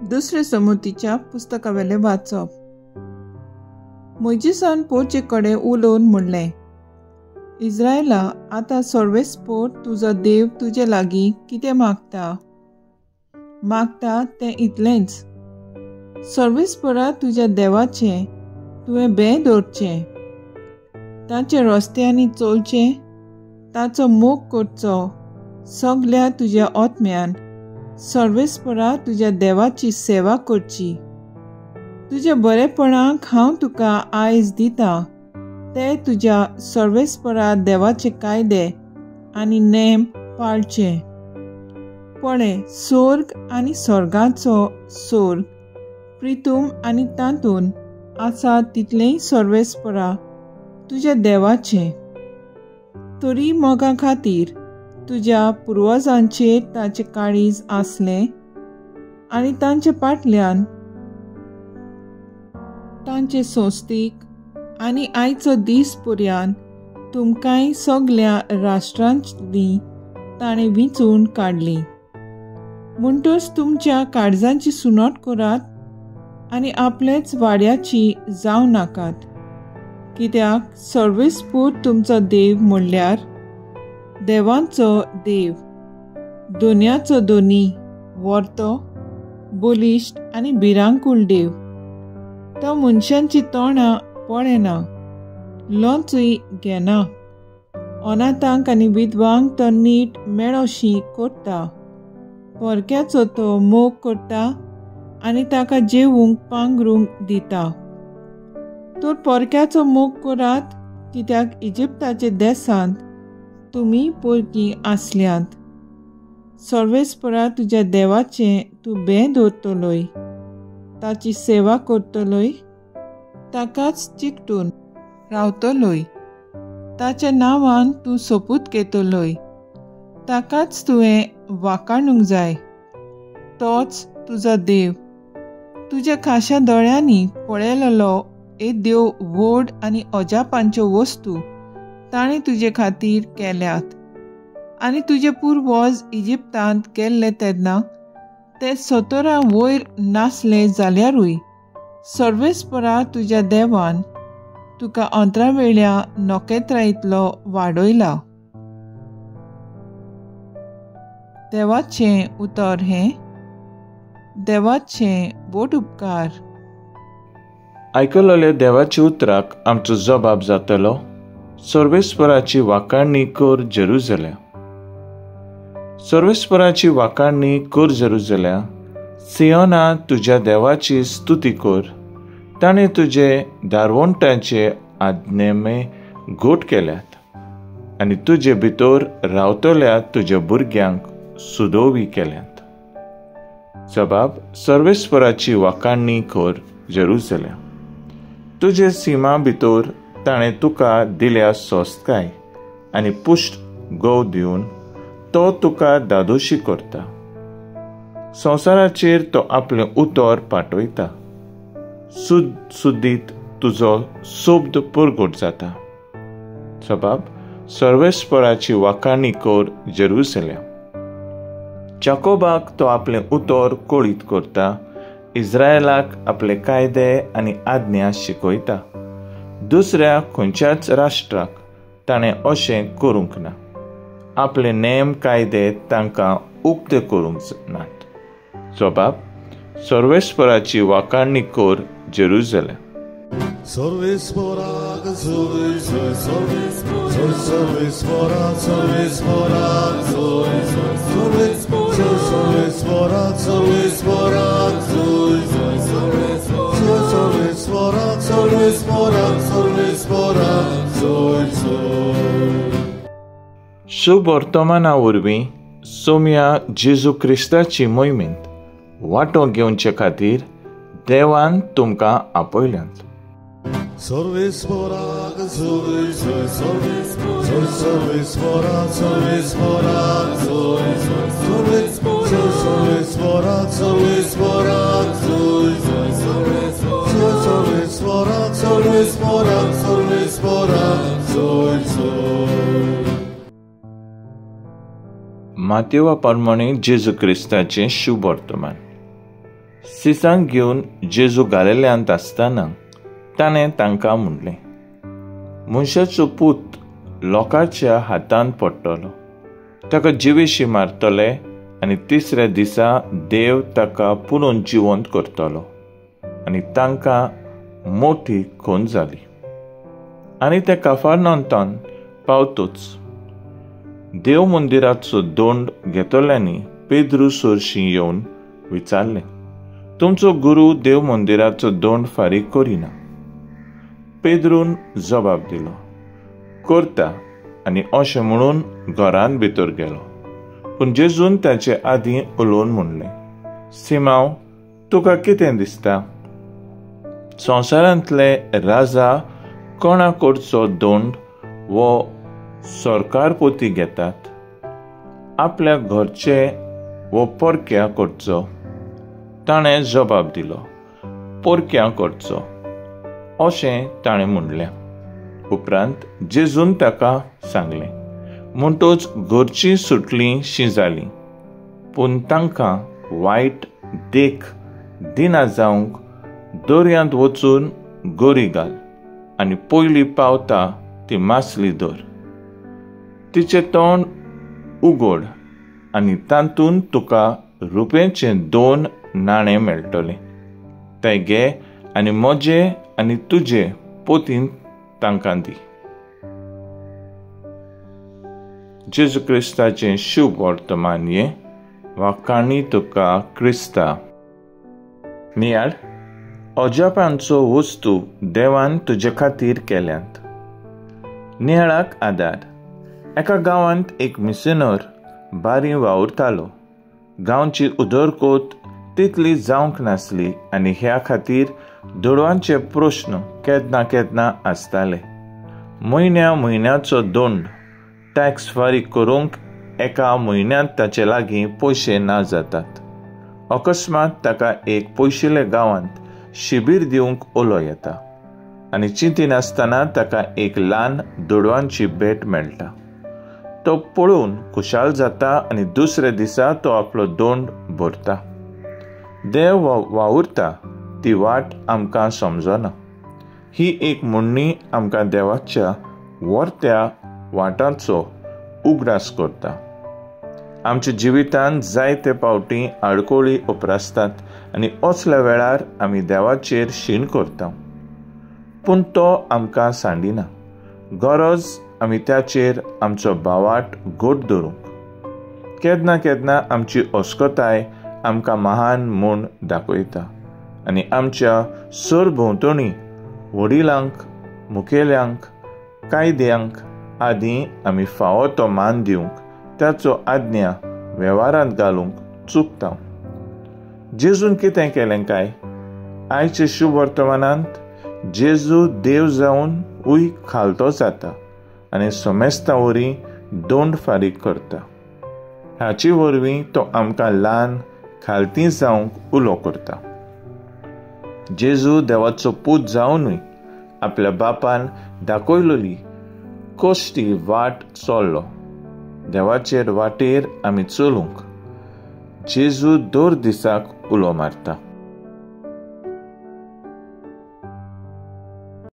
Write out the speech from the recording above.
दुसरे समुतीच्या पुस्तकावेलें वाचप. मोयजीसान पोरचे कडेन उलोवन म्हणलें, इज्रायला, आतां सर्वेस्पोर तुजो देव तुजे लागीं कितें मागता? मागता तें इतलेंच, सर्वेस्पोरा तुज्या देवाचें तुवें बें दवरचें, ताचे रस्त्यांनी चलचें, ताचो मोग करचो सगल्या तुज्या आत्म्यान, सर्वेस्पोरा तुज्या देवाची सेवा करची. तुज्या बरेपणाक हांव तुका आयज दिता ते तुज्या सर्वेस्पोरा देवाचे कायदे आनी नेम पाळचे. पळय, सोर्ग आनी स्वर्गाचो सोर्ग, प्रितूम आनी तातूंत आसा तितलेंय सर्वेस्पोरा तुज्या देवाचें. तरी मोगा खातीर तुज्या पुर्वजांचेर ताचें काळीज आसलें आनी तांचे फाटल्यान तांचे संस्थीक आनी आयचो दीस पर्यंत तुमकांय सगल्या राष्ट्रांनी ताणें विंचून काडली. म्हणटच तुमच्या काळजांची सुनोट करात आनी आपलेच वाड्याची जावं नाकात, कित्याक सर्वेस्पोर तुमचो देव म्हणल्यार देवांचो देव, दोनयाचो दोनी, वर्तो, बलिश्ट आनी भिरांकूळ देव. तो मनशांची तोंडां पळयना, लोंचूय घेना, अनाथांक आनी विधवांक तो नीट मेळोशी करता, परक्याचो तो मोग करता आनी ताका जेवूंक पांगरूंक दिता. तर परक्याचो मोग करात, कित्याक इजिप्ताचे देशांत तुमी परकी आसल्यांत. सर्वेस्पोरा तुज्या देवाचें तूं बें दवरतलोय, ताची सेवा करतलोय, ताकाच चिकटून रावतलोय, ताच्या नांवान तूं सोपूत घेतलोय, ताकाच तुवें वाकाणूंक जाय. तोच तुजो देव, तुज्या खाशा दोळ्यांनी पळयलेलो येद्यो व्हड आनी अजापांच्यो वस्तू ताणें तुजे खातीर केल्यात. आनी तुजे पुर्वज इजिप्तांत गेल्ले तेन्ना ते 17 वयर नासले जाल्यारूय सर्वेस्पोरा तुज्या देवान तुका अंतरावेल्या नखेत्रां इतलो वाडयला. देवाचें उतर हें. देवाचें बोट उपकार. आयकलेल्या देवाच्या उतराक आमचो जबाब जातलो, सर्वेस्पराची वाखाणणी कर जेरुजल्या. सर्वेस्पराची वाखाणणी कर जेरुजल्या, सियोना तुज्या देवाची स्तुती कर. ताणें तुजे दारवंटांचे आज्ञेमे घोट केल्यात आनी तुजे भितर रावतल्या तुज्या भुरग्यांक सुदोवी केल्यात. जबाब, सर्वेस्पराची वाखाणणी कर जेरुजल्या. तुजे सीमा भितर ताणें तुका दिल्या सोस्तकाय आनी पुश्ट गव दिवन तो तुका दादोशी करता. संवसाराचेर तो आपलें उतर पाठयता, सुद्दीत तुजो शब्द परगट जाता. जबाब, सर्वेस्पराची वाखाणणी कर जेरुजल्या. जाकोबाक तो आपलें उतर कळीत करता, इस्रायलाक आपले कायदे आनी आज्ञा शिकयता. दुसऱ्या खंयच्याच राष्ट्राक ताणें अशें करूंक ना, आपले नेम कायदे तांकां उक्ते करूंक नात. जबाब, सर्वेस्पराची वाखाणणी कर जेरुजल्या. सर्वेस्पराक जोय जोय, सर्वेस्पराक सर्वेस्पराक जोय जोय, सर्वेस्पराक सर्वेस्पराक जोय जोय, सर्वेस्पराक सर्वेस्पराक सर्वेस्पराक जोय जोय. शुभ वर्तमाना वरवीं सोम्या जेजू क्रिस्ताची मोहिमेंत वांटो घेवचे खातीर देवान तुमकां आपयल्यात. सर्वेस्पराक जोय जोय, सर्वेस्पराक सर्वेस्पराक जोय जोय, सर्वेस्पराक सर्वेस्पराक जोय जोय, सर्वेस्पराक सर्वेस्पराक सर्वेस्पराक जोय जोय. मातेवा प्रमाणे जेजू क्रिस्ताचें शुभ वर्तमान. सिसांक घेवन जेजू गालिल्यांत आसतना ताणें तांकां म्हणलें, मनशाचो पूत लोकांच्या हातांत पडटलो, ताका जिवेशी मारतले आनी तिसऱ्या दिसा देव ताका पुनून जिवंत करतलो. आनी तांकां मोठी खून जाली. आनी ते काफारनंतान पावतूच देव मंदिराचो दोंड घेतल्यांनी पेद्रू सरशी येवन विचारलें, तुमचो गुरू देव मंदिराचो दोंड फारीक करिना? पेद्रून जबाब दिलो, करता. आनी अशें म्हणून घरांत भितर गेलो. पूण जेजून ताचे आदीं उलोवन म्हणलें, सिमांव, तुका कितें दिसता? संवसारांतले राजा कोणा कडचो दोंड वो सरकार पोती घेतात? आपल्या घरचे वो परक्या कडचो? ताणें जबाब दिलो, परक्या कडचो. अशें ताणें म्हणलें. उपरांत जेजून ताका सांगलें, म्हणटच घरचीं सुटलीं शी जालीं. पूण तांकां वायट देख दिना जावंक दर्यांत वचून गोरी घाल आनी पयली पावता ती मासली धर, तिचें तोंड उगड आनी तातूंत तुका रुपयाचे 2 नाणे मेळटले. ते घे आनी म्हजे आनी तुजे पोतीन तांकां दी. जेजू क्रिस्ताचें शुभ वर्तमान हें वाखाणी तुका क्रिस्ता. नियाळ, अजापांचो वस्तू देवान तुजे खातीर केल्यात. नियाळाक आदार. एका गांवांत एक मिशनर बारी वावुरतालो. गांवची उदरगत तितली जावंक नासली आनी ह्या खातीर दुडवांचे प्रश्न केन्ना केन्ना आसताले. म्हयन्या म्हयन्याचो दोंड टॅक्स फारीक करूंक एका म्हयन्यांत ताचे लागीं पयशे ना जातात. अकस्मात ताका एक पयशिल्ल्या गांवांत शिबीर दिवंक उलो येता आनी चिंतिनासतना ताका एक ल्हान दुडवांची भेट मेळटा. तो पळोवन खुशाल जाता आनी दुसऱ्या दिसा तो आपलो दोंड भरता. देव वावुरता ती वाट आमकां समजना. ही एक म्हणणी आमकां देवाच्या वर्त्या वाटांचो उगडास करता. आमच्या जिवितांत जायते पावटी आडकोळी उप्रासतात आनी असल्या वेळार आमी देवाचेर शीण करता, पूण तो आमकां सांडिना. गरज आमी त्याचेर आमचो भावाट घट धरूंक. केन्ना केन्ना आमची अस्कताय आमकां महान म्हूण दाखयता आनी आमच्या सरभोंवतणी वडिलांक, मुखेल्यांक, कायद्यांक आदी आमी फावो तो मान दिवंक, ताचो आज्ञा वेव्हारांत घालूंक चुकता. जेजून कितें केलें काय? आयचे शुभ वर्तमानांत जेजू देव जावन उय खालतो जाता आनी समेस्ता वरी दोंड फारीक करता. हाचे वरवीं तो आमकां ल्हान खालती जावंक उलो करता. जेजू देवाचो पूत जावनूय आपल्या बापान दाखयलेली कश्टी वाट चल्लो. देवाचेर वाटेर आमी चलूंक जेजू दर दिसाक उलो मारता.